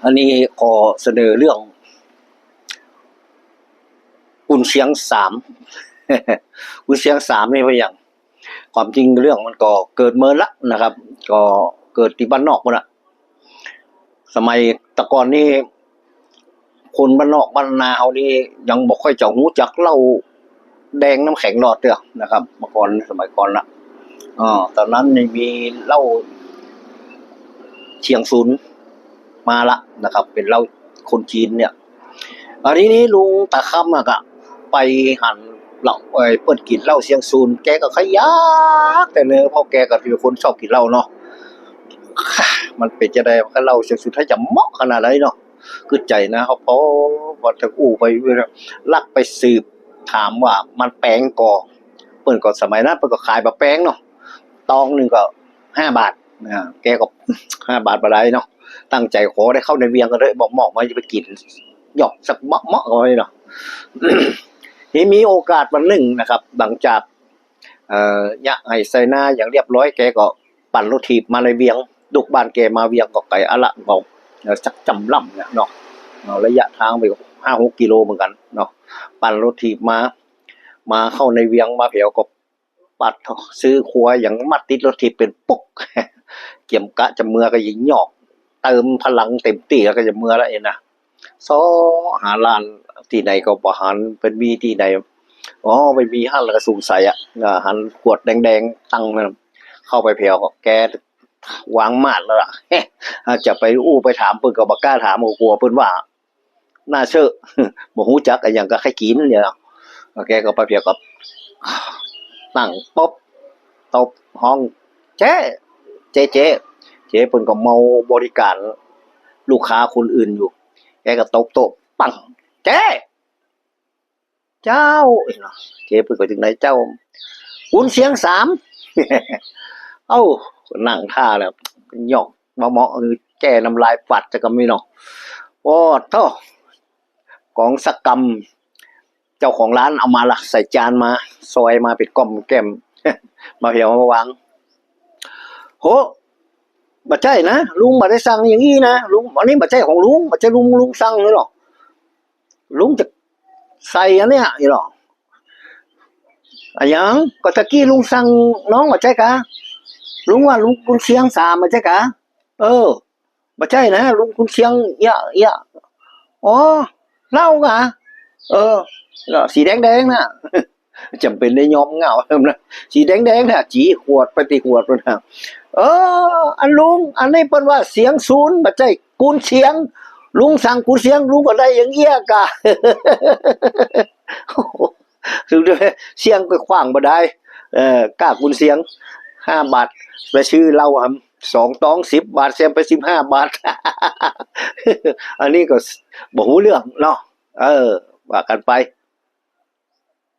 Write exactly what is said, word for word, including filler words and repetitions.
อันนี้ขอเสนอเรื่อง กุนเชียงสาม กุนเชียงสามนี่ว่าหยัง ความจริงเรื่องมันก็เกิดเมินละนะครับ ก็เกิดตี้บ้านนอกปู้นน่ะ สมัยแต่ก่อนนี่ คนบ้านนอกบ้านนาเฮานี่ยังบ่ค่อยจะฮู้จักเหล้าแดงน้ำแข็งหลอดเตื้อนะครับ เมื่อก่อน สมัยก่อนนะ อ่า ตอนนั้นนี่มีเหล้าเชียงซุนมาละนะครับ เป๋นเหล้าคนจีนเนี่ย อันนี้นี่ลุงต๋าคำอะก็ไปหันเหล้า เอ่อ เปิ้นกิ๋นเหล้าเชียงซุน แกก็ขยักแต่เนอะ เพราะแกก็เป๋นคนชอบกิ๋นเหล้าเนาะ มันเป๋นจะใด เหล้าเชียงซุนถ้าจะเหมาะขนาดไหนเนาะ กึ๊ดใจ๋นะ เฮาพอว่าจะอู้ไป ลักไปสืบถามว่ามันแปงก่อ เปิ้นก็สมัยนั้นเปิ้นก็ขายบ่แปงเนาะ ตองนึ่งก็ห้าบาท อ่า แกก็ ห้าบาทบ่ได้เนาะ ตั้งใจ๋ขอได้เข้าในเวียงก็เลยบอกหมอกมาจะไปกิ๋นหยอกสักเมาะๆ เอาไว้เนาะ นี่มีโอกาสวันนึ่งนะครับ หลังจาก เอ่อ เยียะไฮ่ไซนาอย่างเรียบร้อย แกก็ปั่นรถถีบมาในเวียง ลูกบ้านแกมาเวียงก็ไก๋อะละ ก็ เอ่อ สักจ๋ำล่ำเนี่ยเนาะ เอ่อ ระยะทางไปห้าหกกิโลเหมือนกั๋นเนาะ ปั่นรถถีบมา มาเข้าในเวียงมาแผวก็ปัดซื้อครัวอย่างมาติดรถถีบเป๋นปุ๊ก เกียมกะจะเมือก็ยิ่งหยอก เติมพลังเต็มตี้แล้วก็จะเมือแล้วเองนะ เซาะหาร้านตี้ไหนก็บ่หัน เปิ้นมีตี้ไหน อ๋อ ไปมีหั้นแล้วก็สงสัยอะ อ่า หันขวดแดงๆ ตั้งนั่น เข้าไปแผวก็แกวางมาดแล้วล่ะ จะไปอู้ไปถามเปิ้นก็บ่กล้าถาม ก็กั๋วเปิ้นว่า หน้าเซอะ บ่ฮู้จักอะหยังก็ใค่กิ๋นเนี่ย แกก็ไปแผวก็ นั่งปุ๊บ ตบฮ้อง เจ๊ เจ๊ เจ๊ เจ๊เปิ้นก็เมาบริก๋ารลูกค้าคนอื่นอยู่ แกก็ตบโต๊ะ ปัง เจ๊ เจ้า เนาะ เจ๊เปิ้นก็ "เจ้าไหนเจ้า" "กุนเชียงสาม" เอ้า นั่งท่าแล้ว หยอกมาเหมาะ เออ แก้น้ำลายฝัดจะกำมีเนาะ โอ้โธ่ กองสักกำ เจ้าของร้านเอามาละ ใส่จานมา ซอยมาเป๋นก้อมแก้ม มาแผวมาวาง "โห บ่ใจ้นะ ลุงบ่ได้สั่งอย่างอี้นะ ลุง อันนี้บ่ใจ้ของลุง บ่ใจ้ลุง ลุงสั่งเลยหรอก ลุงจะใส่อันเนี้ย" นี่หรอ "อะหยัง ก็ตะกี้ลุงสั่งน้องบ่ใจ้กา ลุงว่าลุงกุนเชียงสามบ่ใจ้กา เออ บ่ใจ้นะ ลุงกุนเชียงเอี้ยะเอี้ยะ อ๋อ เหล้ากา เออ สีแดงๆ น่ะ" จ๋ำเป๋นได้ยอมเหง้านะ "สีแดงๆ น่ะ" จี๋ขวดไปตี้ขวดปู้นนะ "เออ อันลุง อันนี้เปิ้นว่าเชียงซุน บ่ใจ้กุนเชียง ลุงสั่งกุนเชียง ลุงก็ได้อย่างเอี้ยะกา" เชียงก็ขว้างบ่ได้ เออ ก้ากุนเชียง ห้าบาท ไปซื้อเหล้าหำ สองตองสิบบาท เสียไปสิบห้าบาท อันนี้ก็บ่ฮู้เรื่องเนาะ เออ ว่ากั๋นไป